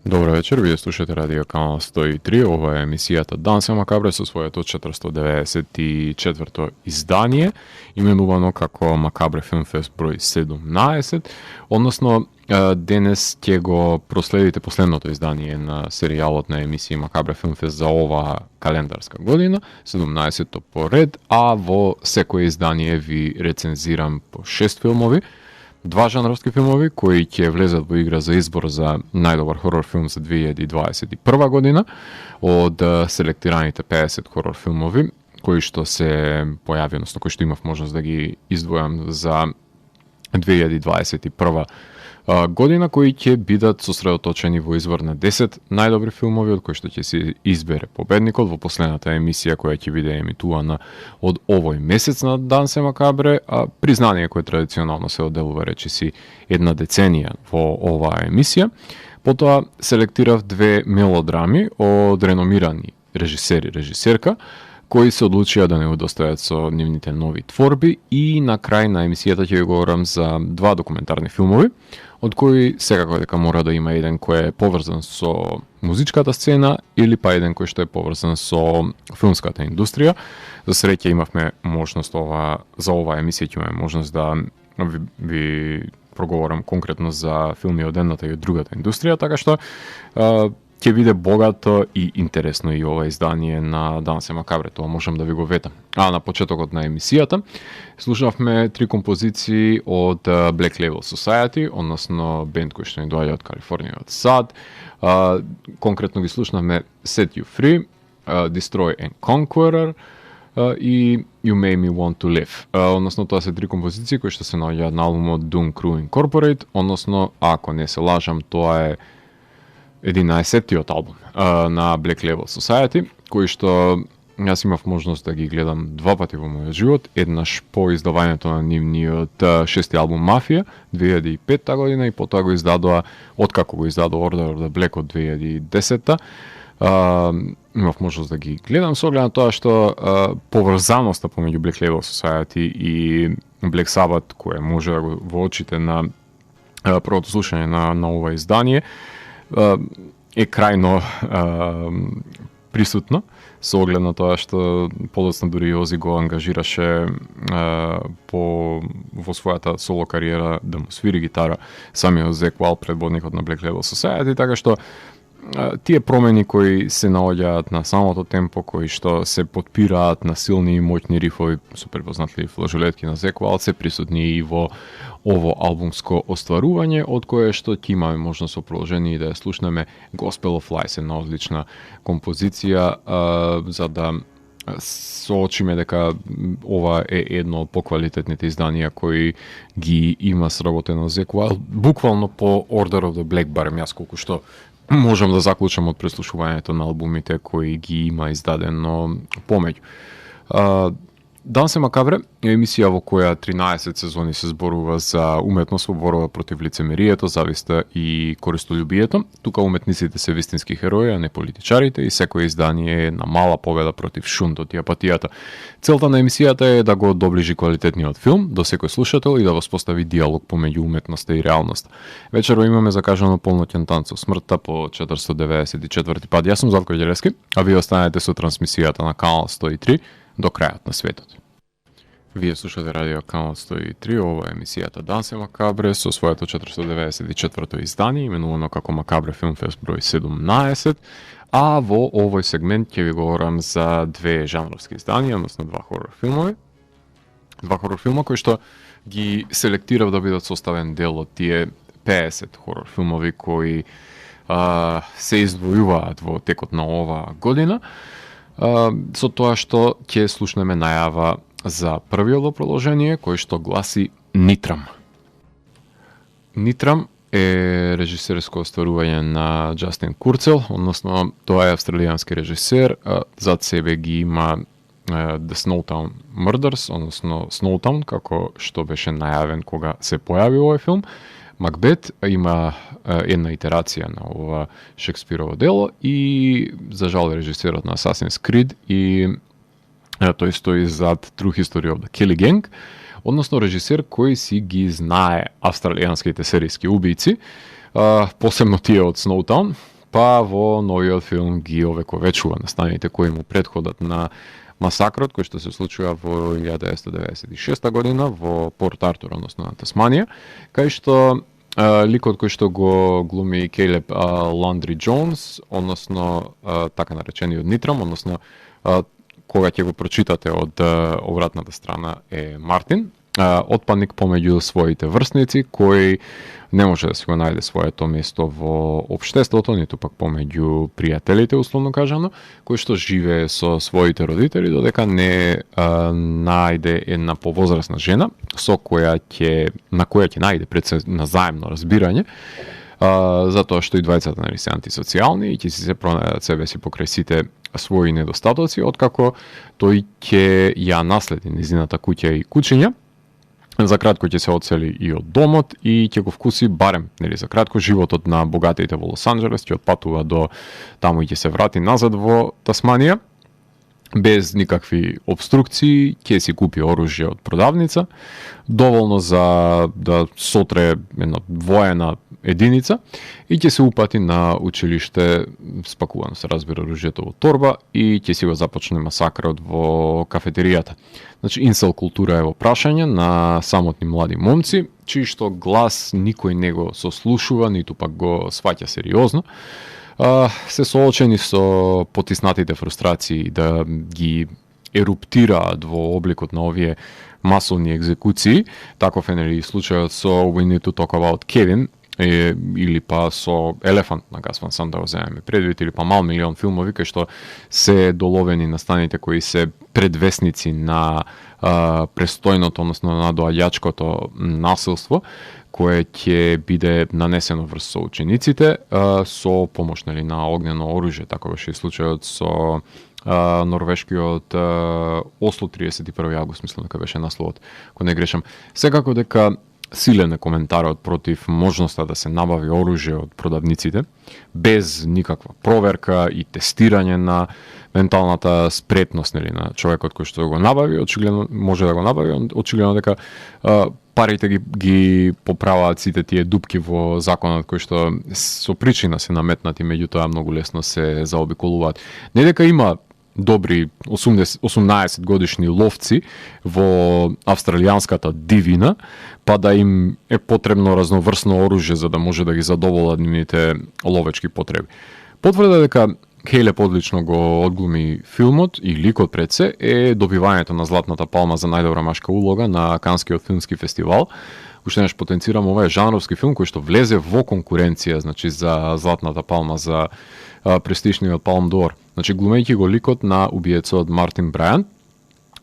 Добро вечер, вие слушате Радио Канал 103, ова е емисијата Дансе Макабре со своето 494-то издание, именувано како Макабре Филмфест број 17, односно денес ќе го проследите последното издание на серијалот на емисија Макабре Филмфест за оваа календарска година, 17-то по ред, а во секое издание ви рецензирам по 6 филмови, два жанровски филмови кои ќе влезат во игра за избор за најдобар хорор филм за 2021 година од селектираните 50 хорор филмови кои што се појави, односно кои што имав можност да ги издвојам за 2021 година, кои ќе бидат сосредоточени во избор на 10 најдобри филмови, од кои што ќе се избере победникот во последната емисија која ќе биде емитувана од овој месец на Дансе Макабре, а признание кое традиционално се оделува речиси една деценија во оваа емисија. Потоа селектирав две мелодрами од реномирани режисерка, кои се одлучија да не удостојат со нивните нови творби, и на крај на емисијата ќе ви говорам за два документарни филмови, од кои секако дека мора да има еден кој е поврзан со музичката сцена или па еден кој што е поврзан со филмската индустрија. За среќа имавме можност за оваа емисија ќе имаме можност да ви проговорам конкретно за филми од едната и од другата индустрија, така што ќе биде богато и интересно и ова издание на Дансе Макабре, тоа можам да ви го ветам. А на почетокот на емисијата слушавме три композиции од Black Label Society, односно бенд кој што ни доаѓа од Калифорнија, од САД. Конкретно ги слушнавме Set You Free, Destroy and Conqueror и You Made Me Want to Live. Односно тоа се три композиции кои што се наоѓаат на албумот Doom Crew Incorporate, односно ако не се лажам, тоа е 11-тиот албум на Black Label Society, кој што јас имав можност да ги гледам два пати во мојот живот, еднаш по издавањето на нивниот шести албум Мафија 2005 година и потоа го издадоа, откако го издадоа Order of the Black од 2010-та. Имав можност да ги гледам со оглед на тоа што поврзаноста помеѓу Black Label Society и Black Sabbath, која може да го воочите на првото слушање на ова издание, е крајно присутно, со оглед на тоа што подоцна дури Ози го ангажираше во својата соло кариера да му свири гитара самиот Зек Уайлд, предводникот на Black Label Society, така што тие промени кои се наоѓаат на самото темпо, кои што се потпираат на силни и моќни рифови со препознатливи флажолетки на Зек Уайлд, се присутни и во ово албумско остварување, од кое што ќе имаме можност со продолжение да ја слушнеме Gospel of Lies, една одлична композиција, за да соочиме дека ова е едно од поквалитетните изданија кои ги има сработено Зек Уайлд, буквално по Order of the Black, барем јас колку што можам да заклучам од преслушувањето на албумите кои ги има издадено помеѓу. Дансе Макабре е емисија во која 13 сезони се зборува за уметност во борба против лицемерието, зависта и користолюбието. Тука уметниците се вистински херои, а не политичарите, и секој издание е на мала победа против шунтот и апатијата. Целта на емисијата е да го доближи квалитетниот филм до секој слушател и да воспостави диалог помеѓу уметноста и реалноста. Вечерва имаме закажано полноќен танц со смртта по 494 пат. Јас сум Зlatko Ѓелевски, а вие останете со трансмисијата на Канал 103 до крајот на светот. Вие слушате Радио Канал 103, ова е емисијата Дансе Макабре со своето 494-то издание, именувано како Макабре Филмфест број 17, а во овој сегмент ќе ви говорам за две жанровски изданија, односно два хорор филмови. Два хорор филма кои што ги селектирав да бидат составен дел од тие 50 хорор филмови кои се издвојуваат во текот на оваа година, со тоа што ќе слушнеме најава за првиот во продолжение, кој што гласи Нитрам. Нитрам е режисерско остварување на Џастин Курцел, односно тоа е австралијански режисер, зад себе ги има The Snowtown Murders, односно Snowtown, како што беше најавен кога се појави овој филм. Макбет има една итерација на ова Шекспирово дело и за жал режисерот на Assassin's Creed и тој стои зад True History of the Kelly Gang, односно режисер кој си ги знае австралијанските серијски убијци, посебно тие од Snowtown, па во новиот филм ги овековечува настаните кои му претходат на масакрот кој што се случува во 1996 година во Порт Артур, односно на Тасманија, кај што ликот кој што го глуми Кейлеб Ландри Джонс, односно така наречениот Нитрам, односно кога ќе го прочитате од обратната страна е Мартин, отпадник помеѓу своите врсници кој не може да си го најде своето место во општеството, ниту пак помеѓу пријателите, условно кажано, кој што живее со своите родители, додека не најде една повозрасна жена со која на која ќе најде пред се на заемно разбирање, затоа што и двајцата нали се антисоцијални и ќе си се пронајдат себе си покрај сите своји недостатоци, откако тој ќе ја наследи низината куќа и кучиња. За кратко ќе се одсели и од домот и ќе го вкуси барем, нели за кратко животот на богатите во Лос Анџелес, ќе отпатува до таму и ќе се врати назад во Тасманија без никакви обструкции, ќе си купи оружје од продавница, доволно за да сотре една воена единица и ќе се упати на училиште, спакувано се разбира оружјето во торба и ќе си го започне масакрот во кафетеријата. Значи, инсел култура е во прашање на самотни млади момци, чии што глас никој не го сослушува, ниту пак го сваќа сериозно, се соочени со потиснатите фрустрации да ги еруптираат во обликот на овие масовни екзекуции. Таков е нели случајот со We Need to Talk About Kevin, или па со Елефант на Гас Ван Sant да го земеме предвид, или па мал милион филмови кај што се доловени настаните кои се предвесници на престојното, односно на доаѓачкото насилство, кое ќе биде нанесено врз соучениците со помош нели на огнено оружје, така беше и случајот со норвешкиот Осло 31 август, мислам дека беше насловот, ако не грешам. Секако дека силен е коментарот против можноста да се набави оружје од продавниците без никаква проверка и тестирање на менталната спретност нели на човекот кој што го набави, очигледно може да го набави, очигледно дека парите ги поправаат сите тие дупки во законот кои што со причина се наметнати, меѓутоа многу лесно се заобиколуваат. Не дека има добри 18 годишни ловци во австралијанската дивина, па да им е потребно разноврсно оружје за да може да ги задоволат нивните ловечки потреби. Потврда дека Кейлеб одлично го одглуми филмот и ликот пред се е добивањето на Златната палма за најдобра машка улога на Канскиот филмски фестивал. Уште неш потенцирам, ова е жанровски филм кој што влезе во конкуренција, значи за Златната палма, за престижниот Палм д'Ор. Значи глумејќи го ликот на убиецот Мартин Брајан,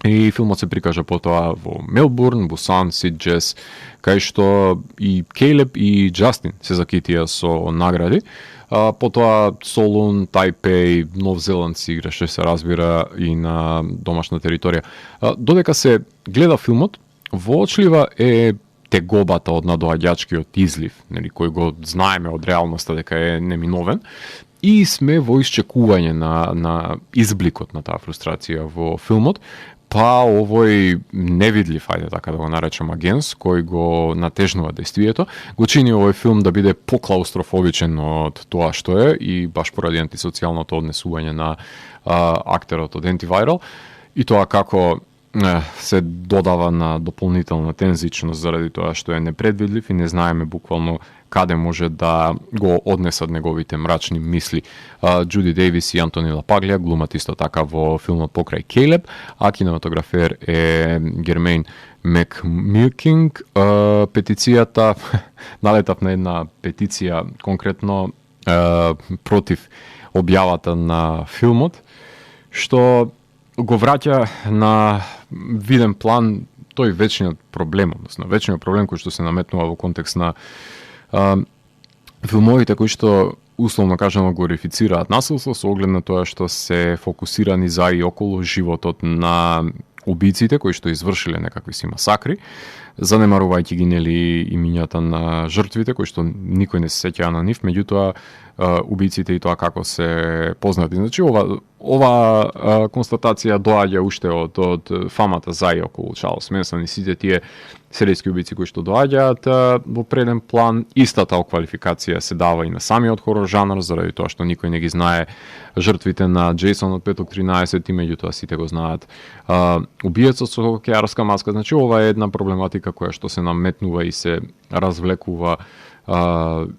и филмот се прикажа потоа во Мелбурн, Бусан, Сиджес, кај што и Кейлеб и Џастин се закитија со награди. Потоа Солун, Тајпеј, Нов Зеланд си играше, се разбира, и на домашна територија. Додека се гледа филмот, воочлива е тегобата од надоаѓачкиот излив, нели, кој го знаеме од реалноста дека е неминовен, и сме во исчекување на избликот на таа фрустрација во филмот, па овој невидлив, ајде така да го наречем, агенс, кој го натежнува действието, го чини овој филм да биде поклаустрофобичен од тоа што е и баш поради антисоцијалното однесување на актерот од Антивайрал и тоа како се додава на дополнителна тензичност заради тоа што е непредвидлив и не знаеме буквално каде може да го однесат неговите мрачни мисли. Џуди Дејвис и Антони Лапаглија глумат исто така во филмот покрај Кейлеб, а кинематографер е Гермейн Макмилкинг. Петицијата, налетав на една петиција конкретно против објавата на филмот, што го враќа на виден план тој вечниот проблем, односно вечниот проблем кој што се наметнува во контекст на филмовите кои што условно кажано глорифицираат насилство со оглед на тоа што се фокусирани за и околу животот на убиците кои што извршиле некакви си масакри. занемарувајќи ги нели имињата на жртвите кои што никој не се сеќа на нив, меѓутоа убиците и тоа како се познати. Значи ова констатација доаѓа уште од фамата за и околу Чарлс Менсон и сите тие серијски убици кои што доаѓаат во преден план. Истата квалификација се дава и на самиот хорор жанр, заради тоа што никој не ги знае жртвите на Джейсон од Петок 13 и меѓутоа сите го знаат убиецот со хокејарска маска. Значи ова е една проблематика која што се наметнува и се развлекува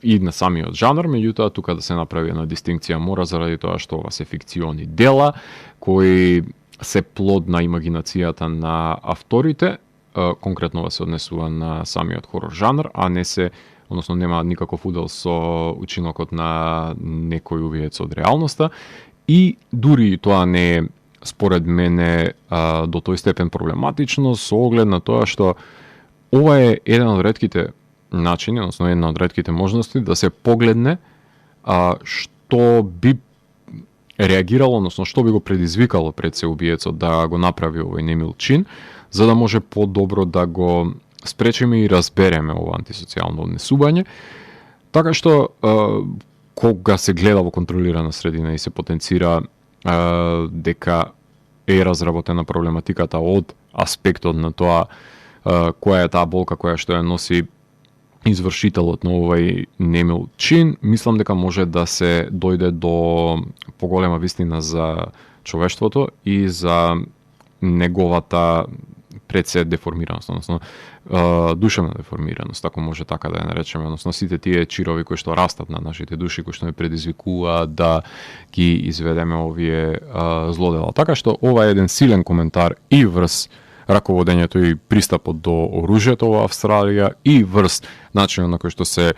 и на самиот жанр, меѓутоа тука да се направи една дистинкција мора, заради тоа што ова се фикциони дела кои се плод на имагинацијата на авторите, конкретно ова се однесува на самиот хорор жанр, а не се, односно нема никаков удел со учинокот на некој убиец од реалноста, и дури тоа не е според мене до тој степен проблематично со оглед на тоа што ова е еден од ретките начини, односно една од ретките можности да се погледне што би реагирало, односно што би го предизвикало пред се убиецот да го направи овој немил чин, за да може подобро да го спречиме и разбереме ова антисоцијално однесување. Така што кога се гледа во контролирана средина и се потенцира дека е разработена проблематиката од аспектот на тоа која е таа болка која што ја носи извршителот на овој немил чин, мислам дека може да се дојде до поголема вистина за човештвото и за неговата пред се деформираност, односно душевна деформираност, ако може така да ја наречеме, односно сите тие чирови кои што растат на нашите души, кои што не предизвикуваат да ги изведеме овие злодела. Така што ова е еден силен коментар и врз раководењето и пристапот до оружјето во Австралија и врз начинот на кој што се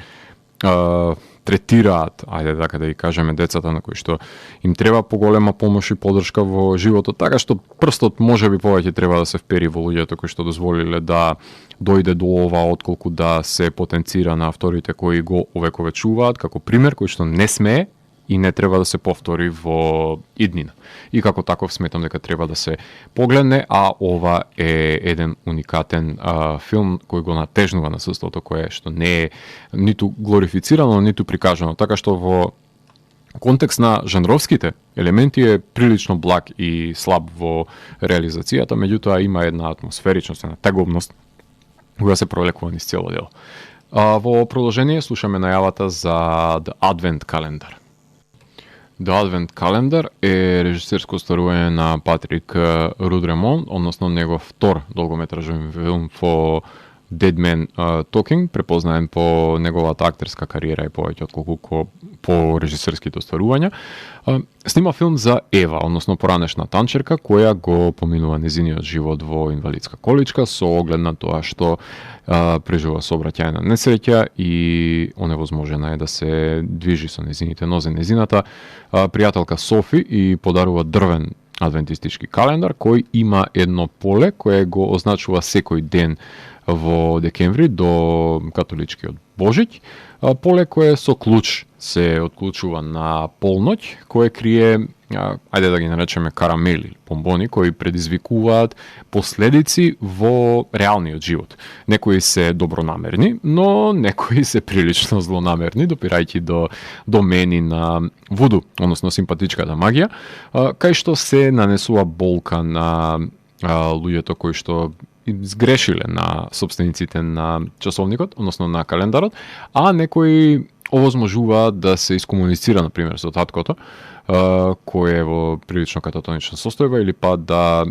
третираат, ајде така да ги кажеме, децата на кои што им треба поголема помош и поддршка во животот, така што прстот можеби повеќе треба да се впери во луѓето кои што дозволиле да дојде до ова, отколку да се потенцира на авторите кои го овековечуваат како пример кој што не смее и не треба да се повтори во иднина. И како таков сметам дека треба да се погледне, а ова е еден уникатен филм кој го натежнува насуството, кое што не е ниту глорифицирано, ниту прикажано. Така што во контекст на жанровските елементи е прилично благ и слаб во реализацијата, меѓутоа има една атмосферичност, една тегобност која се пролекува низ цело дело. Во продолжение слушаме најавата за The Advent Calendar. The Advent Calendar е режисерско остварување на Патрик Рудремон, односно негов втор долгометражен филм во Dead Man Talking, препознаен по неговата актерска кариера и повеќе отколку по режисерските остварувања. Снима филм за Ева, односно поранешна танчерка која го поминува незиниот живот во инвалидска количка со оглед на тоа што преживува сообраќајна несреќа и оневозможена е да се движи со незините нозе. Незината пријателка Софи и подарува дрвен адвентистички календар кој има едно поле кое го означува секој ден во декември до католичкиот Божиќ, поле кое со клуч се отклучува на полноќ, кое крие, ајде да ги наречеме карамели, бомбони кои предизвикуваат последици во реалниот живот. Некои се добронамерни, но некои се прилично злонамерни, допирајќи до домени на вуду, односно симпатичката магија, кај што се нанесува болка на луѓето кои што сгрешиле на собствениците на часовникот, односно на календарот, а некои овозможуваат да се искомуницира, например, со таткото, кој е во прилично кататонична состојба, или па да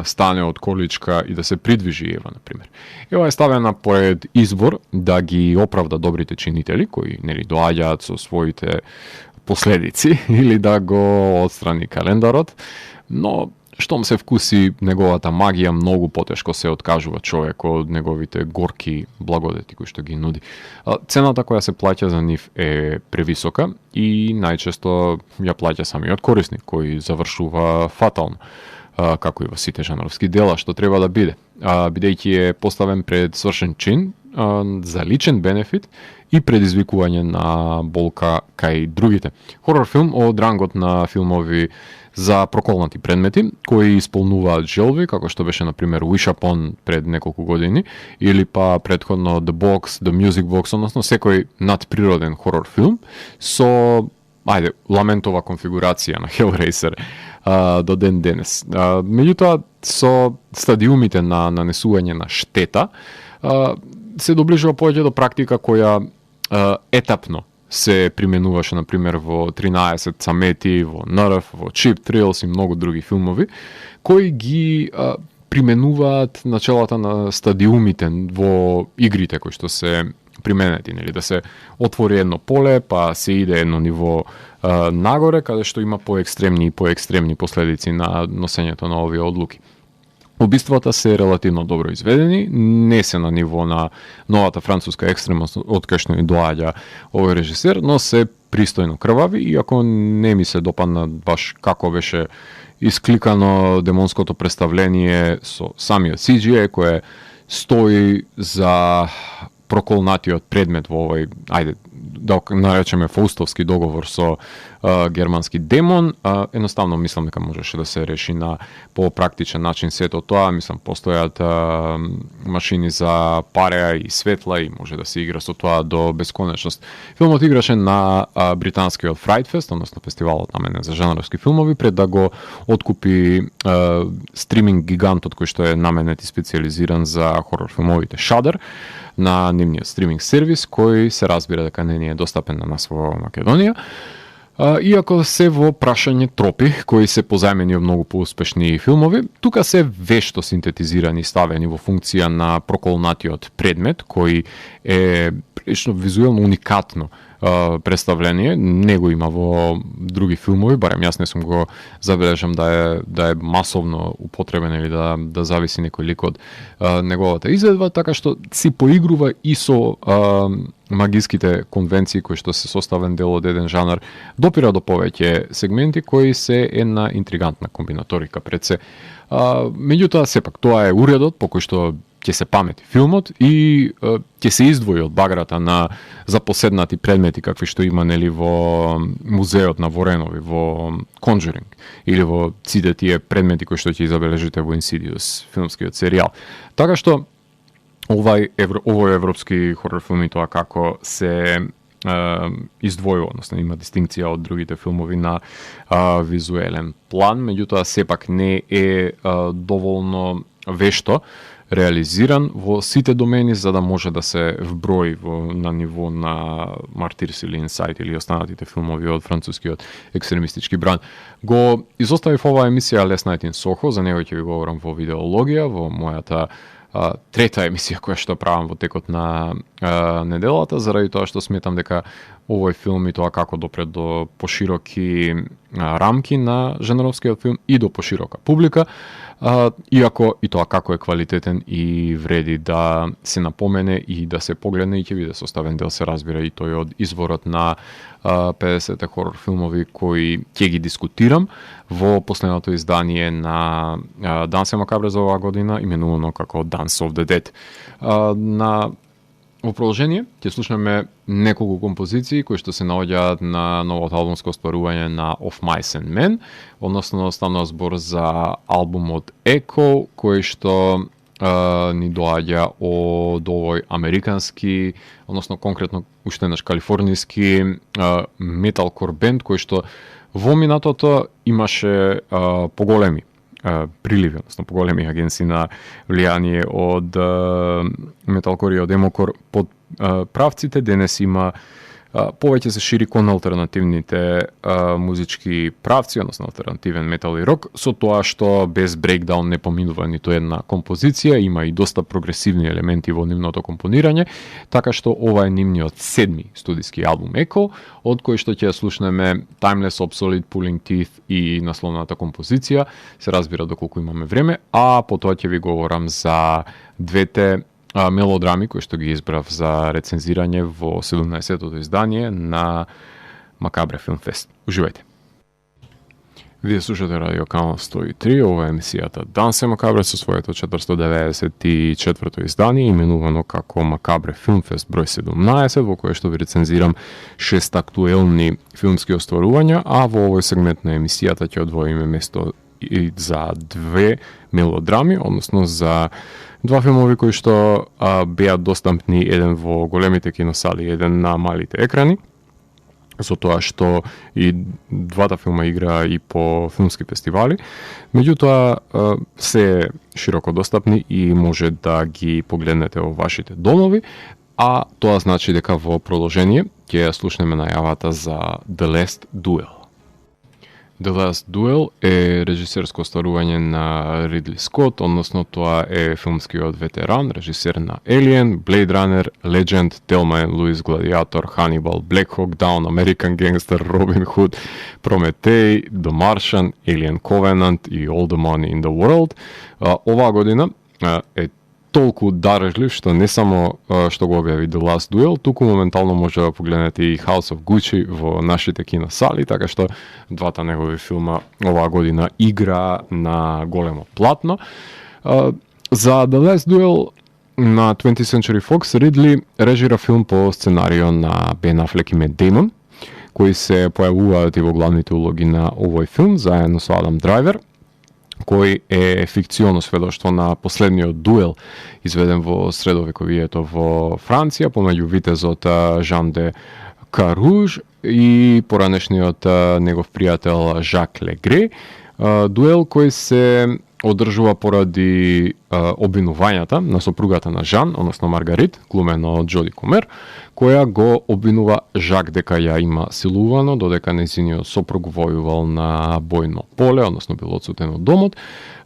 стане од количка и да се придвижи Ева, например. Ева е ставена поред избор да ги оправда добрите чинители, кои нели доаѓаат со своите последици, или да го отстрани календарот, но штом се вкуси неговата магија, многу потешко се откажува човек од неговите горки благодети кои што ги нуди. Цената која се плаќа за нив е превисока и најчесто ја плаќа самиот корисник, кој завршува фатално, како и во сите жанровски дела, што треба да биде. Бидејќи е поставен пред свршен чин, за личен бенефит и предизвикување на болка кај другите. Хорор филм од рангот на филмови за проколнати предмети, кои исполнуваат желби, како што беше, например, Wish Upon пред неколку години, или па предходно The Box, The Music Box, односно секој надприроден хорор филм со, ламентова конфигурација на Hellraiser до ден денес. Меѓутоа, со стадиумите на нанесување на штета, се доближува повеќе до практика која етапно се применуваше, например, во 13 Цамети, во Nerf, во Cheap Thrills и многу други филмови, кои ги применуваат началата на стадиумите во игрите кои што се применети, нели, да се отвори едно поле, па се иде едно ниво нагоре, каде што има поекстремни и поекстремни последици на носењето на овие одлуки. Убиствата се релативно добро изведени, не се на ниво на новата француска екстремност од кај што ни доаѓа овој режисер, но се пристојно крвави, иако не ми се допадна баш како беше искликано демонското представление со самиот CGI, кое стои за проколнатиот предмет во овој, да наречеме фаустовски договор со германски демон. Едноставно мислам дека можеше да се реши на попрактичен начин сето тоа. Мислам, постојат машини за пареа и светла и може да се игра со тоа до бесконечност. Филмот играше на британскиот Fright Fest, односно фестивалот наменен за жанровски филмови, пред да го откупи стриминг гигантот кој што е наменет и специализиран за хорор филмовите Shudder, на нивниот стриминг сервис, кој се разбира дека не ни е достапен на нас во Македонија. Иако се во прашање тропи, кои се позајмени од многу поуспешни филмови, тука се вешто синтетизирани и ставени во функција на проколнатиот предмет, кој е прилично визуелно уникатно представление, не го има во други филмови, барем јас не сум го забележам да е масовно употребен или да зависи некој лик од неговата изведба, така што си поигрува и со магиските конвенции кои што се составен дел од еден жанр, допира до повеќе сегменти кои се една интригантна комбинаторика пред се. Меѓутоа, сепак, тоа е уредот по кој што ќе се памети филмот и ќе се издвои од баграта на запоседнати предмети какви што има, нели, во музеот на Воренови, во Conjuring или во сите тие предмети кои што ќе забележите во Insidious, филмскиот серијал. Така што овој европски хорор филм и тоа како се издвојува, односно има дистинкција од другите филмови на визуелен план, меѓутоа сепак не е доволно вешто реализиран во сите домени за да може да се вброи на ниво на Martyrs или Inside или останатите филмови од францускиот екстремистички бранд. Го изоставив оваа емисија Last Night in Soho, за него ќе ви говорам во видеологија, во мојата трета емисија која што правам во текот на неделата, заради тоа што сметам дека овој филм и тоа како допре до пошироки рамки на жанровскиот филм и до поширока публика, иако и тоа како е квалитетен и вреди да се напомене и да се погледне, и ќе биде составен дел, се разбира, и тој од изворот на 50 хорор филмови кои ќе ги дискутирам во последното издание на Dance Macabre за оваа година, именувано како Dance of the Dead. Во продолжение ќе слушнеме неколку композиции кои што се наоѓаат на новото албумско остварување на Of Mice and Men, односно станува збор за албумот Echo, кој што ни доаѓа од овој американски, односно конкретно уште еднаш калифорнијски металкор бенд кој што во минатото имаше поголеми приливи, односно поголеми агенции на влијание од металкор и од емокор под правците. Денес има повеќе се шири кон алтернативните музички правци, односно алтернативен метал и рок, со тоа што без брейкдаун не поминува ниту една композиција, има и доста прогресивни елементи во нивното компонирање, така што ова е нивниот 7ми студиски албум Echo, од кој што ќе слушнеме Timeless, Obsolete, Pulling Teeth и насловната композиција, се разбира доколку имаме време, а потоа ќе ви говорам за двете мелодрами кои што ги избрав за рецензирање во 17-тото издание на Макабре Филм Фест. Уживајте! Вие слушате Радио Канал 103, ова е емисијата Дансе Макабре со своето 494-то издание, именувано како Макабре Филмфест број 17, во кое што ви рецензирам 6 актуелни филмски остварувања, а во овој сегмент на емисијата ќе одвоиме место и за две мелодрами, односно за два филмови кои што беа достапни, еден во големите киносали, еден на малите екрани, со тоа што и двата филма играа и по филмски фестивали. Меѓутоа, се широко достапни и може да ги погледнете во вашите домови, а тоа значи дека во продолжение ќе ја слушнеме најавата за The Last Duel. The Last Duel е режисерско остварување на Ридли Скот, односно тоа е филмскиот ветеран, режисер на Alien, Blade Runner, Legend, Thelma and Louise, Gladiator, Hannibal, Black Hawk Down, American Gangster, Robin Hood, Prometei, The Martian, Alien Covenant и All the Money in the World. Оваа година е толку дарежлив што не само што го објави The Last Duel, туку моментално може да погледнете и House of Gucci во нашите киносали, така што двата негови филма оваа година игра на големо платно. За The Last Duel на 20th Century Fox Ридли режира филм по сценарио на Бен Афлек и Мет Деймон, кои се појавуваат и во главните улоги на овој филм, заедно со Адам Драйвер, кој е фикционо сведоштво на последниот дуел изведен во средовековието во Франција помеѓу витезот Жан де Каруж и поранешниот негов пријател Жак Легре. Дуел кој се одржува поради обвинувањата на сопругата на Жан, односно Маргарит, глумена од Джоди Комер, која го обвинува Жак дека ја има силувано, додека нејзиниот сопруг војувал на бојно поле, односно бил одсутен од домот,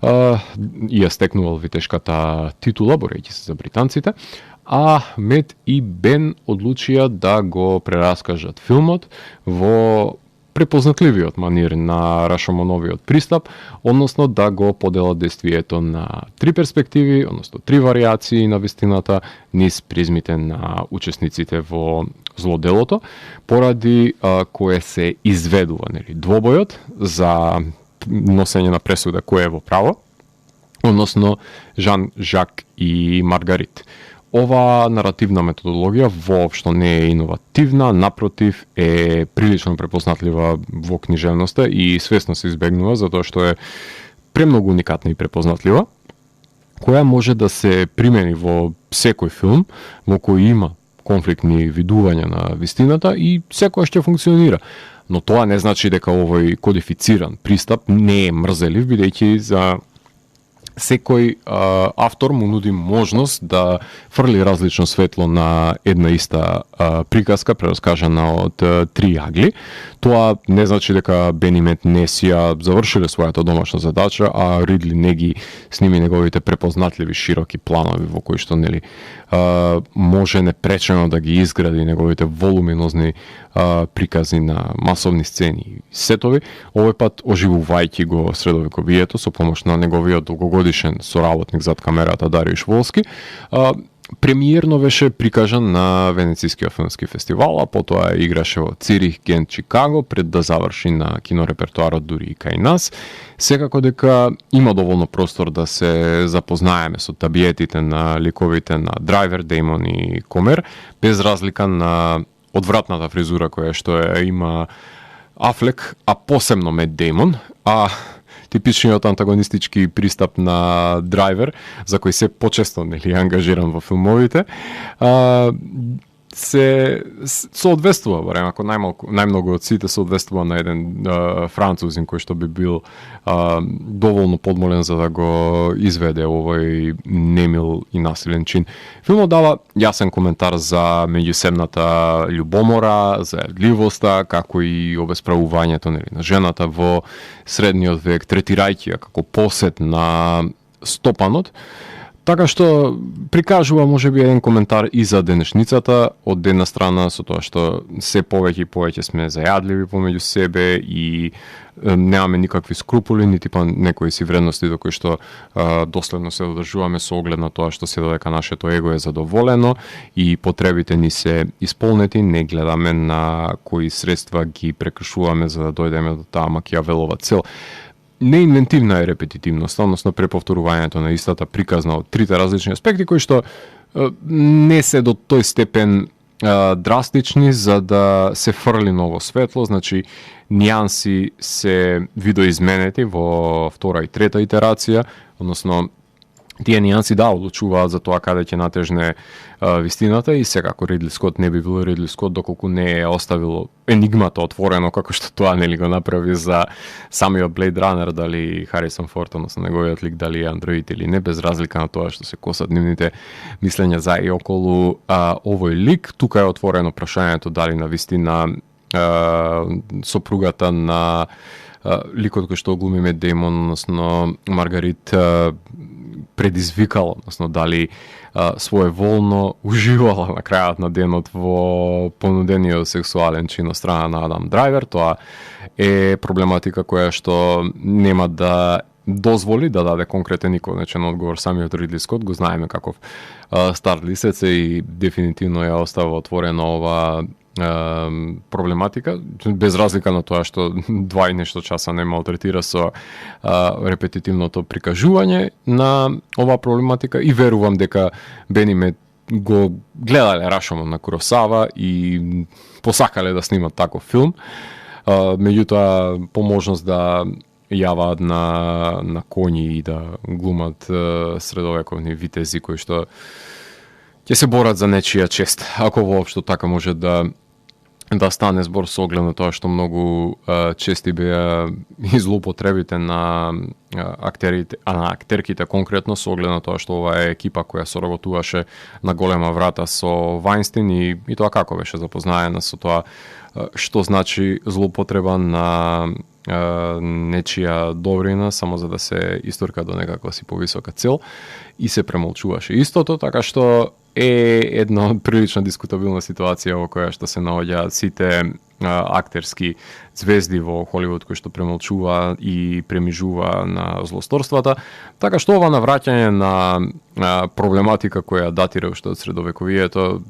и ја стекнувал витешката титула, борејќи се за британците, а Мет и Бен одлучија да го прераскажат филмот во препознатливиот манир на Рашомоновиот пристап, односно да го поделат действието на три перспективи, односно три варијации на вистината низ призмите на учесниците во злоделото, поради кое се изведува двобојот за носење на пресуда кој е во право, односно Жан, Жак и Маргарит. Ова наративна методологија воопшто не е иновативна, напротив е прилично препознатлива во книжевноста и свесно се избегнува затоа што е премногу уникатна и препознатлива, која може да се примени во секој филм во кој има конфликтни видувања на вистината и секојаш ќе функционира. Но тоа не значи дека овој кодифициран пристап не е мрзелив, бидејќи за секој автор му нуди можност да фрли различно светло на една иста приказка прераскажана од три агли. Тоа не значи дека Бен и Мет не си ја завршиле својата домашна задача, а Ридли не ги сними неговите препознатливи широки планови во кои што може непречено да ги изгради неговите волуминозни прикази на масовни сцени и сетови, овој пат оживувајќи го средовековието со помош на неговиот долгогодишен соработник зад камерата Даријуш Волски. Премиерно беше прикажан на Венецискиот филмски фестивал, а потоа играше во Цирих, Гент, Чикаго, пред да заврши на кинорепертуарот дури и кај нас. Секако дека има доволно простор да се запознаеме со табиетите на ликовите на Драйвер, Деймон и Комер, без разлика на одвратната фризура која што има Афлек, а посебно Мет Деймон, а типичниот антагонистички пристап на Драйвер, за кој се почесто ангажиран во филмовите, се соодветствува, барем ако најмногу од сите соодветствува на еден французин кој што би бил доволно подмолен за да го изведе овој немил и насилен чин. Филмот дава јасен коментар за меѓусебната љубомора, за јадливоста, како и обесправувањето на жената во средниот век, третирајќи ја како посет на стопанот. Така што прикажува можеби еден коментар и за денешницата, од една страна со тоа што се повеќе и повеќе сме зајадливи помеѓу себе и немаме никакви скрупули, нити па некои си вредности до кои што доследно се одржуваме со оглед на тоа што се додека нашето его е задоволено и потребите ни се исполнети, не гледаме на кои средства ги прекршуваме за да дојдеме до таа Макијавелова цел. Неинвентивна е репетитивноста, односно преповторувањето на истата приказна од трите различни аспекти, кои што не се до тој степен драстични за да се фрли ново светло, значи нијанси се видоизменети во втора и трета итерација, односно тие нијанси одлучуваат за тоа каде ќе натежне вистината и секако Ридли Скот не би бил Ридли Скот доколку не е оставил енигмата отворено како што тоа нели го направи за самиот Blade Runner, дали Харисон Форд, односно неговиот лик дали е андроид или не, без разлика на тоа што се косат нивните мислења за и околу овој лик. Тука е отворено прашањето дали на вистина сопругата на ликот кој што глуми Мет Деймон, односно Маргарит, предизвикала, односно дали своеволно уживала на крајот на денот во понудениот сексуален чин од страна на Адам Драйвер. Тоа е проблематика која што нема да дозволи да даде конкретен и конечен одговор самиот Ридли Скот. Го знаеме каков стар лисец и дефинитивно ја остава отворена ова проблематика, без разлика на тоа што 2 и нешто часа не малтретира со репетитивното прикажување на оваа проблематика и верувам дека Бениме го гледале Рашомон на Куросава и посакале да снимат таков филм. Меѓутоа, по можност да јаваат на коњи и да глумат средовековни витези кои што ќе се борат за нечија чест, ако воопшто така може да стане збор со оглед на тоа што многу чести беа и злоупотребите на актерите, на актерките конкретно со оглед на тоа што ова е екипа која соработуваше на голема врата со Вајнстин и тоа како беше запознаена со тоа што значи злоупотреба на нечија добрина само за да се исторка до некаква си повисока цел и се премолчуваше истото, така што е една прилично дискутабилна ситуација во која што се наоѓаат сите актерски звезди во Холивуд кои што премолчува и премижува на злосторствата, така што ова навраќање на проблематика која датира уште од средовековието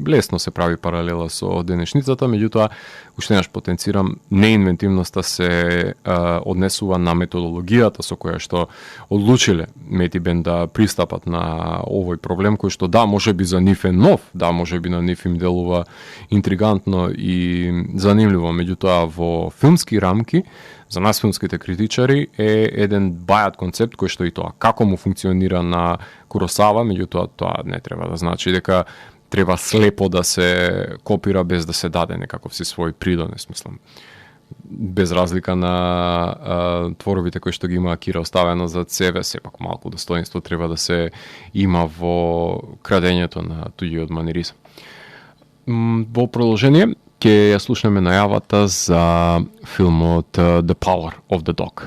лесно се прави паралела со денешницата, меѓутоа уште еднаш потенцирам, неинвентивноста се однесува на методологијата со која што одлучиле Метибен да пристапат на овој проблем кој што можеби за нив е нов, можеби на нив им делува интригантно и занимљиво, меѓутоа во филмски рамки, за нас филмските критичари е еден бајат концепт кој што и тоа како му функционира на Куросава, меѓутоа тоа не треба да значи дека треба слепо да се копира без да се даде некаков си свој придонес, мислам. Без разлика на творовите кои што ги има Акира оставено за себе, сепак малку достоинство треба да се има во крадењето на туѓиот маниризам. Во продолжение ќе ја слушнеме најавата за филмот The Power of the Dog.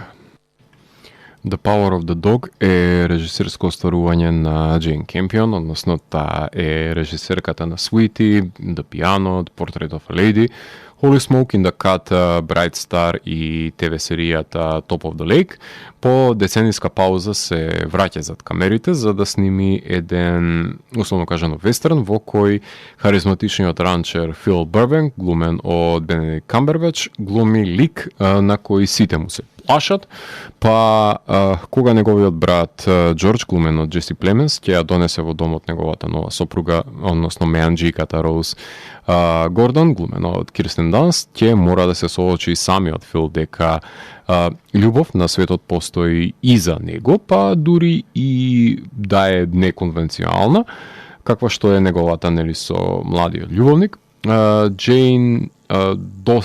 The Power of the Dog е режисерско остварување на Джейн Кемпион, односно таа е режисерката на Sweetie, The Piano, Portrait of a Lady, Holy Smoke in the Cut, Bright Star и ТВ серијата Top of the Lake. По децениска пауза се враќа зад камерите за да сними еден, условно кажано, вестерн во кој харизматичниот ранчер Фил Бурбенк, глумен од Бенедикт Камбербач, глуми лик на кој сите му се плашат, па кога неговиот брат Џорџ, глумен од Джеси Племенс, ќе ја донесе во домот неговата нова сопруга, односно меанџиката Роуз Гордон, глумена од Кирстен Данст, ќе мора да се соочи самиот Фил дека љубов на светот постои и за него, па дури и да е неконвенционална, каква што е неговата нели со младиот љубовник. Джейн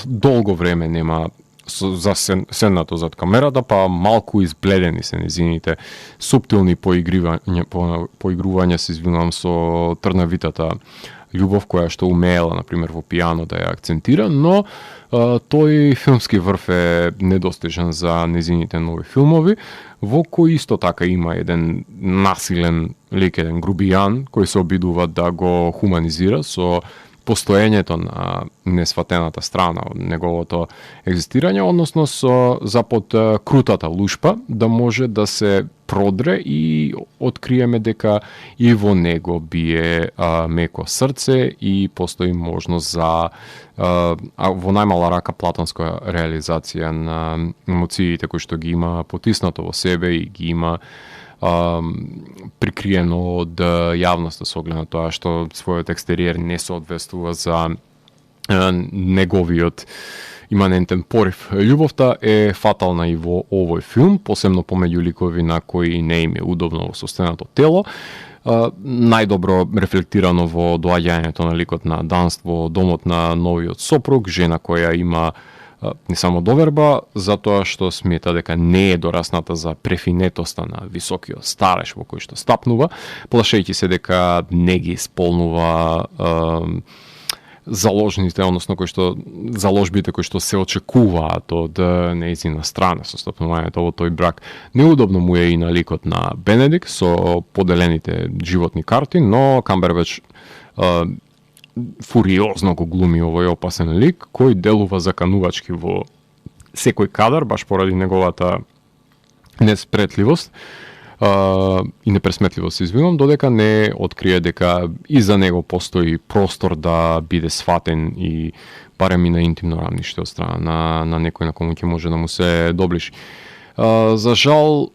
долго време нема седнато зад камерата, па малку избледени се незините суптилни поигрувања, се извинувам, со трнавитата љубов која што умеела, например, во пијано да ја акцентира, но тој филмски врв е недостижен за незините нови филмови, во кој исто така има еден насилен лик, еден грубијан, кој се обидува да го хуманизира со постоењето на несватената страна од неговото екзистирање, односно за под крутата лушпа да може да се продре и откриеме дека и во него бие меко срце и постои можност за во најмала рака платонска реализација на емоциите кои што ги има потиснато во себе и ги има прикриено од јавноста со оглед на тоа што својот екстериер не соодветствува за неговиот иманентен порив. Љубовта е фатална и во овој филм, посебно помеѓу ликови на кои не им е удобно во собственото тело. Најдобро рефлектирано во доаѓањето на ликот на Данст во домот на новиот сопруг, жена која има не само доверба, затоа што смета дека не е дорасната за префинетоста на високиот стареш во кој што стапнува, плашејќи се дека не ги исполнува заложните, односно заложбите кои што се очекуваат од нејзина страна со стапнувањето во тој брак. Неудобно му е и на ликот на Бенедикт со поделените животни карти, но Камбербеч фуриозно го глуми овој опасен лик, кој делува заканувачки во секој кадар, баш поради неговата неспретливост и непресметливост, извинувам, додека не открие дека и за него постои простор да биде сватен и барем и на интимно рамниште од страна на некој на кому ќе може да му се доближи. За жал,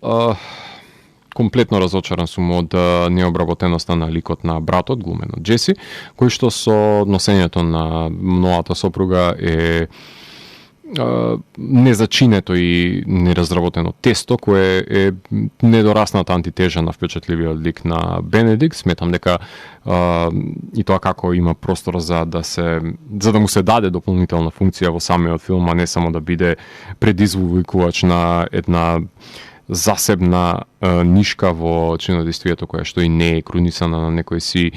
комплетно разочаран сум од необработеноста на ликот на братот, глумен од Джеси, кој што со носењето на новата сопруга е незачинето и неразработено тесто, кое е недорасната антитежа на впечатливиот лик на Бенедикт. Сметам дека и тоа како има простор за да му се даде дополнителна функција во самиот филм, а не само да биде предизвикувач на една засебна нишка во чинодействието која што и не е крунисана на некој си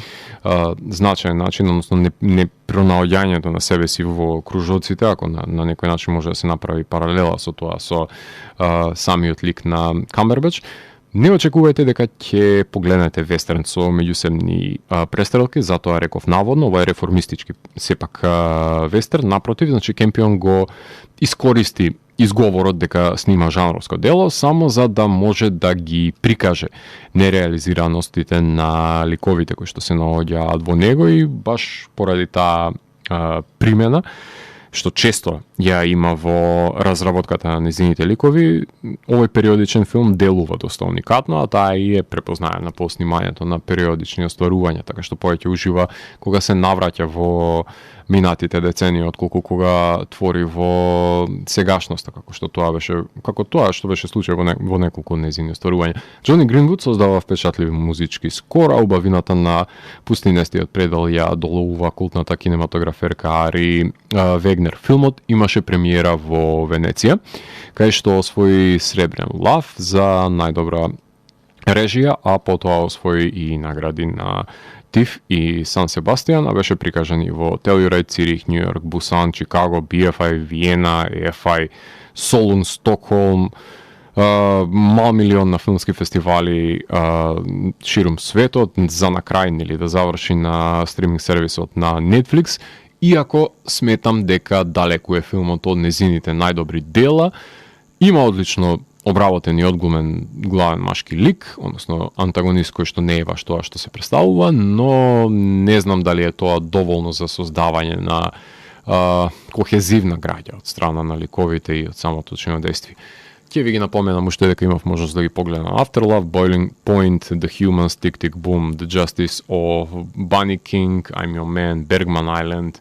значаен начин, односно не пронаоѓањето на себе си во кружоците, ако на некој начин може да се направи паралела со тоа, со самиот лик на Камбербеч. Не очекувајте дека ќе погледнете вестерн со меѓусебни престрелки, затоа реков наводно, ова е реформистички сепак вестерн, напротив, значи Кемпион го искористи изговорот дека снима жанровско дело само за да може да ги прикаже нереализираностите на ликовите кои што се наоѓаат во него и баш поради таа примена што често ја има во разработката на незините ликови, овој периодичен филм делува доста уникатно, а таа и е препознаена по снимањето на периодични остварувања, така што повеќе ужива кога се навраќа во минатите децении отколку кога твори во сегашноста, како тоа што беше случај во неколку незини остварувања. Џони Гринвуд создава впечатливи музички скор, а убавината на пустинестиот предел ја доловува култната кинематограферка Ари Вегнер. Филмот имаше премиера во Венеција, кај што освои сребрен лав за најдобра режија, а потоа освои и награди на ТИФ и Сан Себастијан, а беше прикажан и во Телјуред, Цирих, Њу Јорк, Бусан, Чикаго, BFI, Виена, EFI, Солун, Стокхолм, мал милион на филмски фестивали ширум светот, за на крај нели да заврши на стриминг сервисот на Netflix, иако сметам дека далеку е филмот од незините најдобри дела, има одлично обработен и одглумен главен машки лик, односно антагонист кој што не е баш тоа што се представува, но не знам дали е тоа доволно за создавање на кохезивна граѓа од страна на ликовите и од самото чинодействие. Ќе ви ги напоменам уште дека имав можност да ги погледам Afterlove, Boiling Point, The Humans, Tick Tick Boom, The Justice of Bunny King, I'm Your Man, Bergman Island,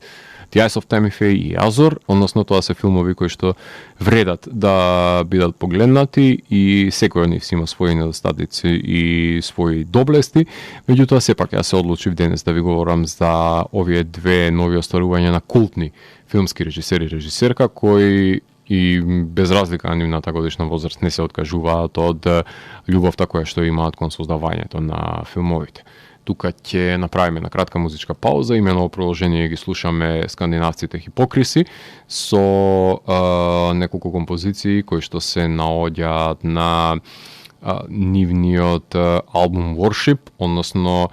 The Eyes of Tamifej и Азор, односно тоа се филмови кои што вредат да бидат погледнати и секој од нив има своји недостатоци и своји доблести, меѓутоа сепак ја се одлучив денес да ви говорам за овие две нови остварувања на култни филмски режисер и режисерка кои и без разлика на нивната годишна возраст не се откажуваат од љубовта која што имаат кон создавањето на филмовите. тука ќе направиме на кратка музичка пауза, имено во продолжение ги слушаме скандинавците Хипокриси со неколку композиции кои што се наоѓаат на нивниот албум Worship, односно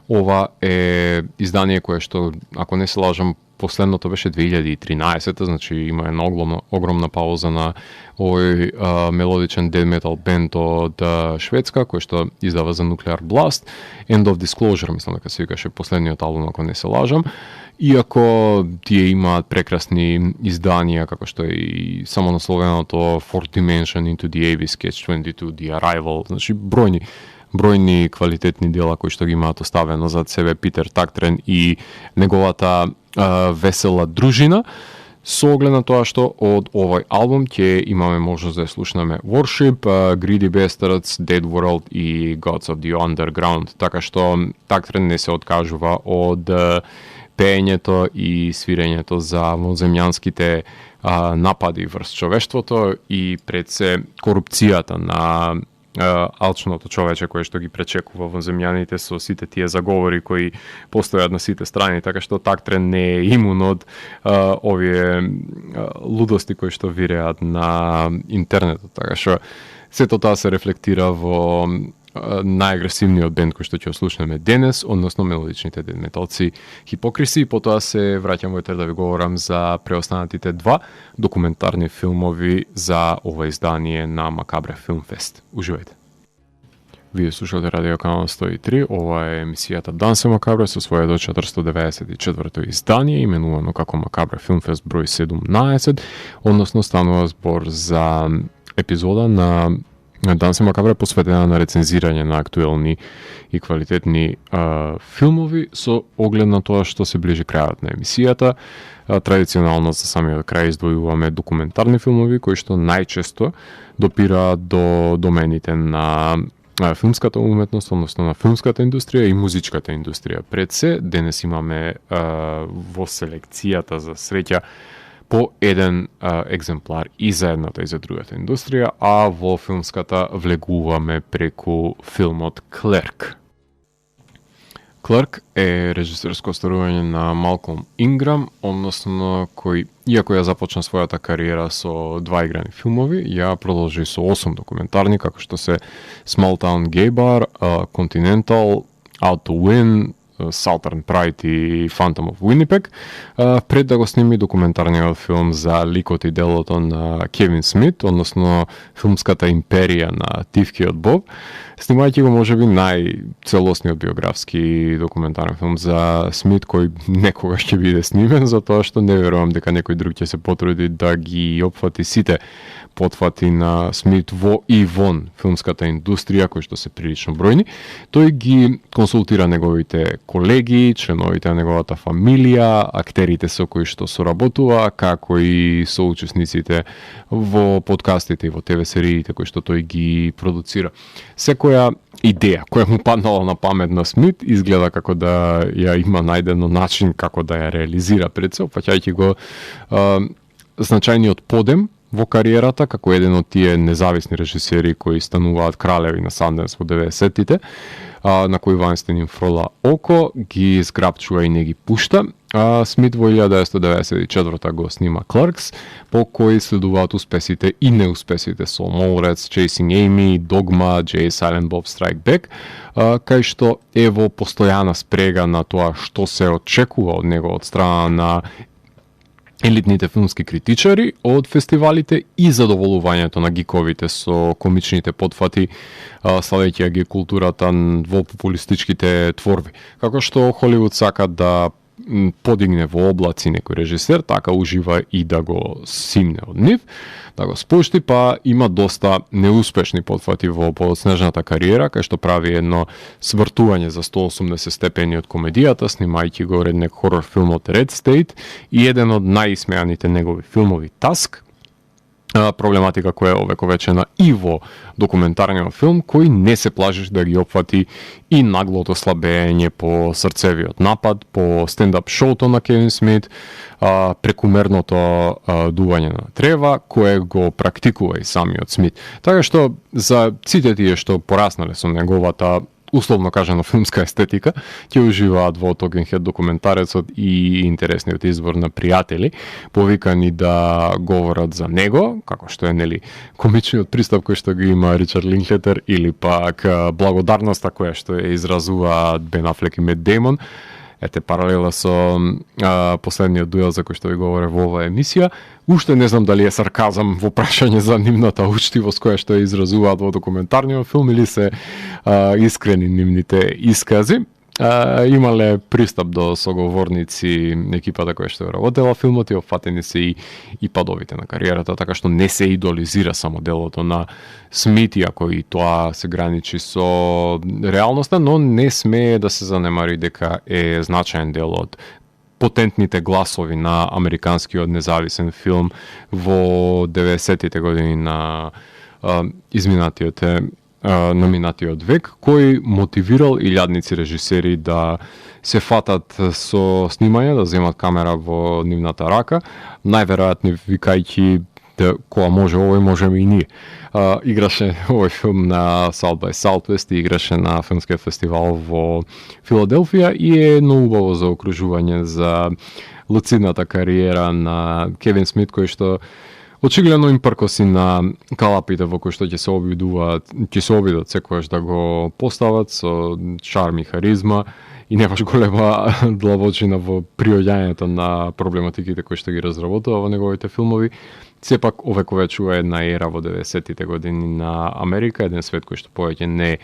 ова е издание кое што, ако не се лажам, последното беше 2013, значи има една огромна пауза на овој мелодичен death metal бенд од Шведска, кој што издава за Nuclear Blast. End of Disclosure, мислам дека се викаше последниот албум, ако не се лажам. Иако тие имаат прекрасни изданија, како што е и самонасловеното Fourth Dimension Into the Abyss, Catch-22, The Arrival, значи бројни квалитетни дела кои што ги имаат оставено зад себе Питер Тактрен и неговата весела дружина. Со оглед на тоа што од овој албум ќе имаме можност да ја слушнеме Worship, Greedy Bastards, Dead World и Gods of the Underground, така што Тактрен не се откажува од пеењето и свирењето за воземјанските напади врз човештвото и пред се корупцијата на алчното човече кое што ги пречекува во земјаните со сите тие заговори кои постојат на сите страни, така што Тактрен не е имун од овие лудости кои што виреат на интернетот, така што сето тоа се рефлектира во најагресивниот бенд кој што ќе слушнеме денес, односно мелодичните дед металци Хипокриси, и потоа се враќам во етер да ви говорам за преостанатите два документарни филмови за ова издание на Макабре Film Fest. Уживајте. Вие слушате Радио Канал 103, ова е емисијата Дансе Макабре со своето 494-то издание, именувано како Макабре Film Fest број 17, односно станува збор за епизода на Дансе Макабре посветена на рецензирање на актуелни и квалитетни филмови со оглед на тоа што се ближи крајот на емисијата. Традиционално за самиот крај издвојуваме документарни филмови кои што најчесто допираат до домените на филмската уметност, односно на филмската индустрија и музичката индустрија. Пред се, денес имаме во селекцијата за среќа по еден екземплар и за едната и за другата индустрија, а во филмската влегуваме преку филмот Клерк. Клерк е режисерско остварување на Малколм Инграм, односно кој, иако ја започна својата кариера со 2 играни филмови, ја продолжи со 8 документарни, како што се Small Town Gay Bar, Continental, Out to Win, Southern Pride и Phantom of Winnipeg, пред да го сними документарниот филм за ликот и делото на Кевин Смит, односно филмската империја на Тивкиот Боб, снимајќи го можеби најцелосниот биографски документарен филм за Смит кој некогаш ќе биде снимен, затоа што не верувам дека некој друг ќе се потруди да ги опфати сите потфати на Смит во и вон филмската индустрија, кои што се прилично бројни. Тој ги консултира неговите колеги, членовите на неговата фамилија, актерите со кои што соработува, како и соучесниците во подкастите и во ТВ сериите кои што тој ги продуцира. Секоја идеја која му паднала на памет на Смит изгледа како да ја има најдено начин како да ја реализира пред се, опфаќајќи го значајниот подем во кариерата, како еден од тие независни режисери кои стануваат кралеви на Санденс во 90-тите, на кои Вајнстин им фрола око, ги зграпчува и не ги пушта. Смит во 1994 го снима Клеркс, по кој следуваат успесите и неуспесите со Mallrats, Chasing Amy, Dogma, Jay Silent Bob Strike Back, кај што е во постојана спрега на тоа што се очекува од него од страна на елитните филмски критичари од фестивалите и задоволувањето на гиковите со комичните потфати, славејќи ги културата во популистичките творби. Како што Холивуд сака да подигне во облаци некој режисер, така ужива и да го симне од нив, да го спушти, па има доста неуспешни потфати во подснежната кариера, кај што прави едно свртување за 180 степени од комедијата, снимајќи го реднек хорор филмот Red State и еден од најисмеаните негови филмови Task, проблематика која е овековечена и во документарниот филм, кој не се плажиш да ги опфати и наглото слабење по срцевиот напад, по стендап шоуто на Кевин Смит, прекумерното дување на трева, кое го практикува и самиот Смит. Така што за сите тие што пораснале со неговата условно кажано филмска естетика, ќе уживаат во Talking Head документарецот и интересниот избор на пријатели, повикани да говорат за него, како што е нели комичниот пристап кој што ги има Ричард Линклетер или пак благодарноста која што е изразуваат Бен Афлек и Мет Деймон. Ете паралела со последниот дуел за кој што ви говоре во оваа емисија. Уште не знам дали е сарказам во прашање за нивната учтивост која што ја изразуваат во документарниот филм или се искрени нивните искази. Имале пристап до соговорници екипата која што работела филмот и опфатени се и падовите на кариерата, така што не се идолизира само делото на Смит, иако и тоа се граничи со реалноста, но не смее да се занемари дека е значаен дел од потентните гласови на американскиот независен филм во 90-тите години на номинатиот век, кој мотивирал илјадници режисери да се фатат со снимање, да земат камера во нивната рака, најверојатно викајќи да кога може овој, можеме и ние. Играше овој филм на South by Southwest и играше на филмскиот фестивал во Филаделфија и е многу убаво за окружување за луцидната кариера на Кевин Смит, кој што очигледно им пркоси на калапите во кои што ќе се обидат секојаш да го постават со шарм и харизма и не баш голема длабочина во приоѓањето на проблематиките кои што ги разработува во неговите филмови. Сепак овековечува една ера во 90-тите години на Америка, еден свет кој што повеќе не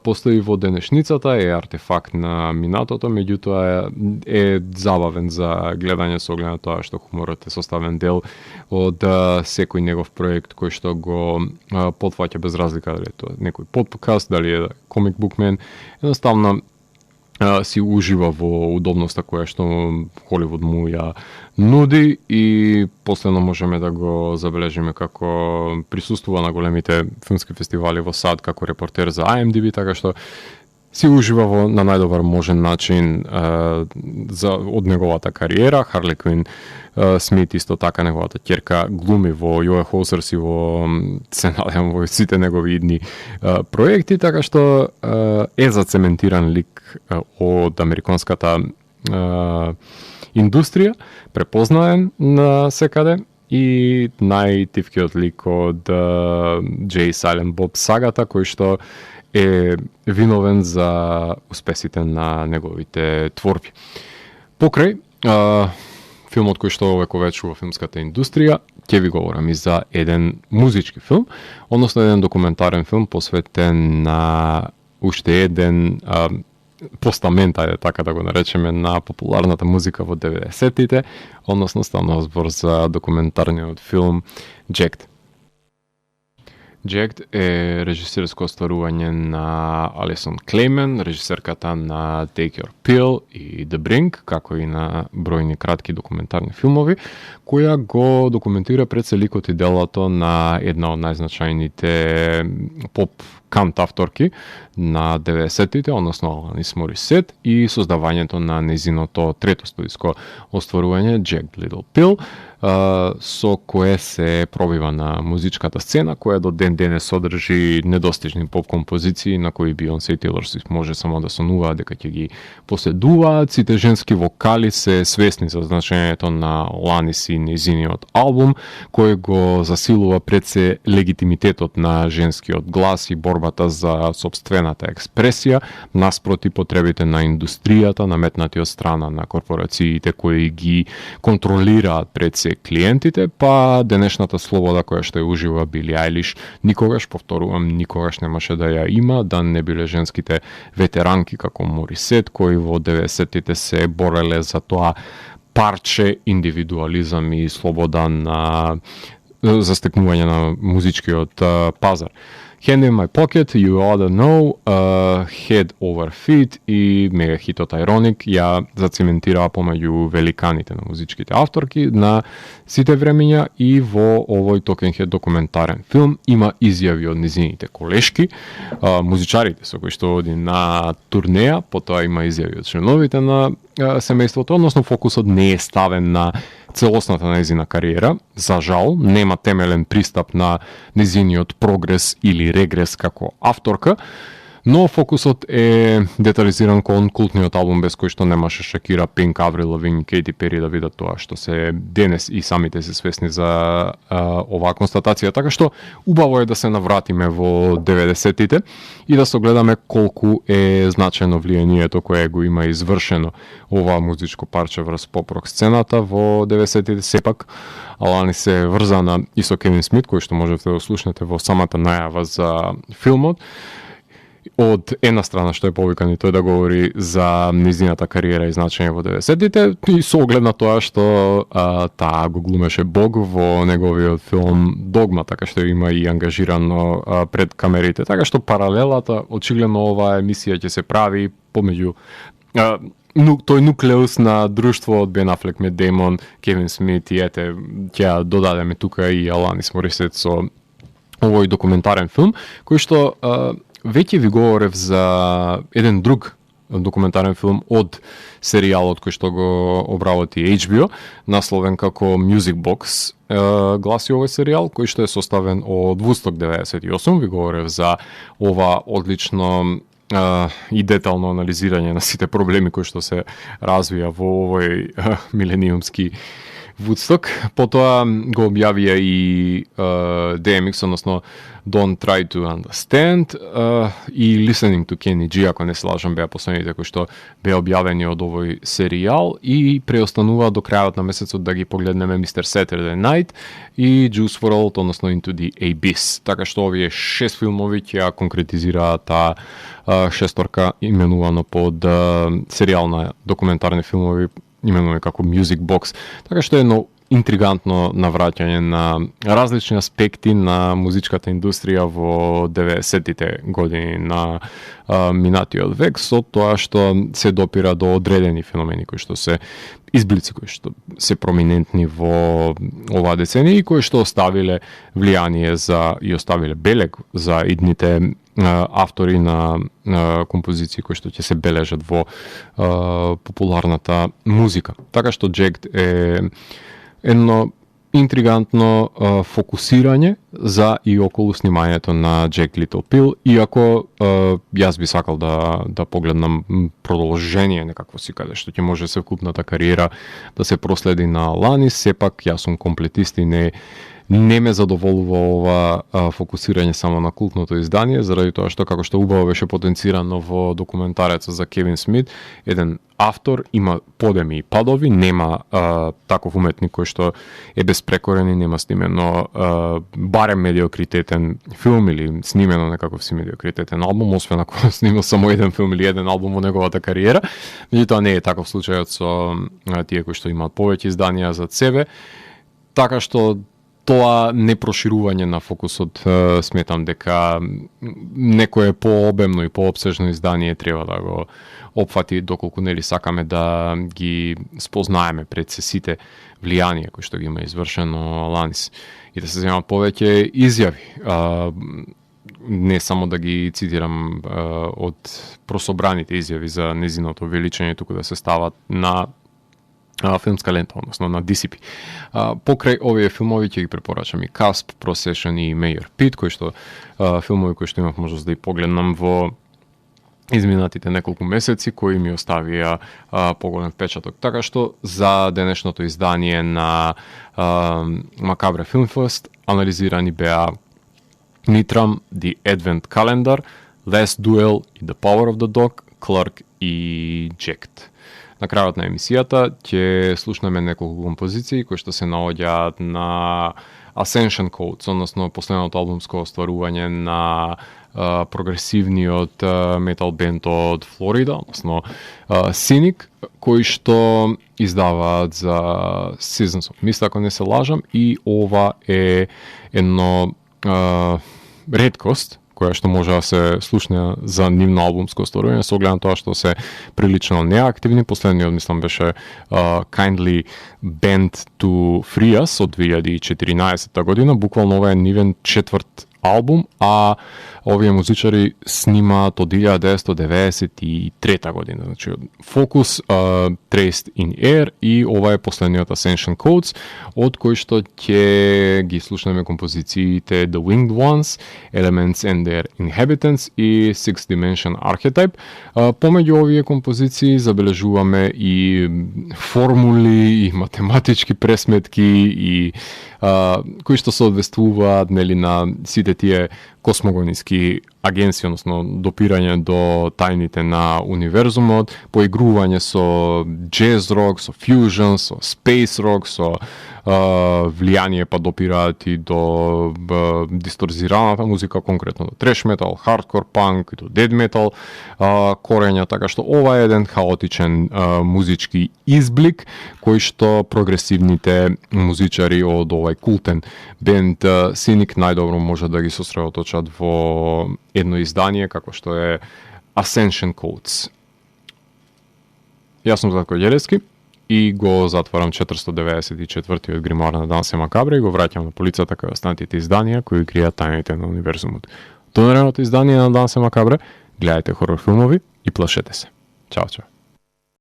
постои во денешницата, е артефакт на минатото, меѓутоа е забавен за гледање со оглед на тоа што хуморот е составен дел од секој негов проект кој што го потфаќа без разлика дали е тоа некој подкаст, дали е Comic Book Man, едноставно си ужива во удобноста која што Холивуд му ја нуди и последно можеме да го забележиме како присуствува на големите филмски фестивали во САД како репортер за IMDb, така што си ужива во на најдобар можен начин од неговата кариера. Харли Квин Смит исто така неговата ќерка глуми во Јоe Хоусерс и во се надевам во сите негови идни проекти, така што е зацементиран лик од американската индустрија, препознаен на секаде и најтивкиот лик од Джей Сайлент Боб сагата, кој што е виновен за успесите на неговите творби. Покрај филмот кој што овековечува филмската индустрија, ќе ви говорам и за еден музички филм, односно еден документарен филм посветен на уште еден постамент, ајде така да го наречеме, на популарната музика во 90-тите, односно станува збор за документарниот филм Jagged. Jagged е режисерско остварување на Алисон Клеймен, режисерката на Take Your Pill и The Brink, како и на бројни кратки документарни филмови, која го документира пред се ликот и делото на една од најзначајните поп кант авторки на 90-тите, односно Аланис Морисет, и создавањето на незиното трето студиско остварување Jagged Little Pill, со кое се пробива на музичката сцена, која до ден денес содржи недостижни поп композиции на кои Бионсе и Тейлор Свифт може само да сонуваат дека ќе ги поседуваат. Сите женски вокали се свесни за значењето на Ланис и незиниот албум, кој го засилува пред се легитимитетот на женскиот глас и борбата за собствената експресија наспроти потребите на индустријата, наметнати од страна на корпорациите кои ги контролираат пред се клиентите, па денешната слобода која што ја ужива Били Ајлиш никогаш, повторувам, никогаш немаше да ја има, да не биле женските ветеранки како Морисет, кои во 90-тите се бореле за тоа парче индивидуализам и слобода на застекнување на музичкиот пазар. Hand in My Pocket, You Oughta Know, Head Over Feet и мега хитот Ironic ја зацементираа помеѓу великаните на музичките авторки на сите времења и во овој Talking Head документарен филм има изјави од низините колешки, музичарите со кои што оди на турнеја, потоа има изјави од членовите на семејството, односно фокусот не е ставен на целосната нејзина кариера. За жал, нема темелен пристап на нејзиниот прогрес или регрес како авторка, Но фокусот е детализиран кон култниот албум без кој што немаше Шакира, Пинк, Аврил Лавин, Кейти Пери да видат тоа што се денес и самите се свесни за оваа констатација. Така што убаво е да се навратиме во 90-тите и да согледаме колку е значено влијанието кое го има извршено оваа музичко парче врз поп-рок сцената во 90-тите. Сепак Аланис се врзана и со Кевин Смит, кој што можете да слушнете во самата најава за филмот. Од една страна што е повикан и тој да говори за низината кариера и значење во 90-тите и со оглед на тоа што таа го глумеше Бог во неговиот филм Догма, така што има и ангажирано пред камерите. Така што паралелата, очигледно оваа емисија ќе се прави помеѓу тој нуклеус на друштво од Бен Афлек, Мет Деймон, Кевин Смит и ете, ќе додадеме тука и Аланис Морисет со овој документарен филм, кој што веќе ви говорев за еден друг документарен филм од серијалот кој што го обработи HBO, насловен како Music Box, гласи овој серијал, кој што е составен од Woodstock 98. Ви говорев за ова одлично и детално анализирање на сите проблеми кои што се развија во овој милениумски Woodstock. Потоа го објавија и DMX, односно Don't Try to Understand и Listening to Kenny G, ако не се лажам, беа последните кои што беа објавени од овој серијал и преостанува до крајот на месецот да ги погледнеме Mr. Saturday Night и Juice WRLD, односно Into the Abyss. Така што овие 6 филмови ќе конкретизираат таа шесторка именувано под серијал на документарни филмови именувани како Music Box. Така што е едно интригантно навраќање на различни аспекти на музичката индустрија во 90-тите години на минатиот век, со тоа што се допира до одредени феномени кои што се изблици, кои што се проминентни во оваа деценија и кои што оставиле влијание и оставиле белег за идните автори на композиции кои што ќе се бележат во популарната музика. Така што Jagged е едно интригантно фокусирање за и околу снимањето на Jagged Little Pill, иако јас би сакал да погледнам продолжение некакво си каде што ќе може се вкупната кариера да се проследи на Аланис. Сепак јас сум комплетист и не ме задоволува ова фокусирање само на култното издание, заради тоа што, како што убаво беше потенцирано во документарецот за Кевин Смит, еден автор има подеми и падови, нема таков уметник кој што е безпрекорен и нема снимено барем медиокритетен филм или снимено некаков си медиокритетен албум, освен ако снима само еден филм или еден албум во неговата кариера. Меѓутоа не е таков случајот со тие кои што имаат повеќе изданија зад себе, така што тоа непроширување на фокусот сметам дека некое пообемно и поопсежно издание треба да го опфати доколку нели сакаме да ги спознаеме пред се сите влијанија кои што ги има извршено Аланис и да се земат повеќе изјави. Не само да ги цитирам од прособраните изјави за незиното величање, туку да се стават на филмска лента, односно на DCP. Покрај овие филмови ќе ги препорачам и Cusp, Procession и Mayor Pit, кои што филмови кои што имав можност да и погледнам во изминатите неколку месеци, кои ми оставија поголем впечаток. Така што за денешното издание на Macabre Film Fest анализирани беа Nitram, The Advent Calendar, Last Duel и The Power of the Dog, Clerk и Jagged. На крајот на емисијата ќе слушнеме неколку композиции кои што се наоѓаат на Ascension Codes, односно последното албумско остварување на прогресивниот метал бенд од Флорида, односно Cynic, кои што издаваат за Seasons of Mist, ако не се лажам, и ова е едно реткост која што може да се слушне за нивно албумско остварување, со оглед на тоа што се прилично неактивни. Последниот, мислам, беше Kindly Bend to Free Us од 2014 година. Буквално ова е нивен четврт албум, а овие музичари снимаат од 1993 година. Значи, Focus, Traced in Air и ова е последниот Ascension Codes, од кој што ќе ги слушнеме композициите The Winged Ones, Elements and Their Inhabitants и Six Dimension Archetype. Помеѓу овие композиции забележуваме и формули, и математички пресметки, и кои што се одвестуваат на сите тие космогониски агенции, односно допирање до тајните на универзумот, поигрување со джез рок, со фьюжн, со спейс рок, со влијание па допираат и до дисторзираната музика, конкретно до треш метал, хардкор панк, и до дед метал корења, така што ова е еден хаотичен музички изблик кој што прогресивните музичари од овај култен бенд Cynic најдобро може да ги сосредоточат во едно издание како што е Ascension Codes. Јас сум Зlatko Ѓелевски и го затварам 494-тиот гримуар на Дансе Макабре и го враќам на полицата кај останатите изданија кои кријат тајните на универзумот. До наредното издание на Дансе Макабре, гледајте хорор филмови и плашете се. Чао, чао.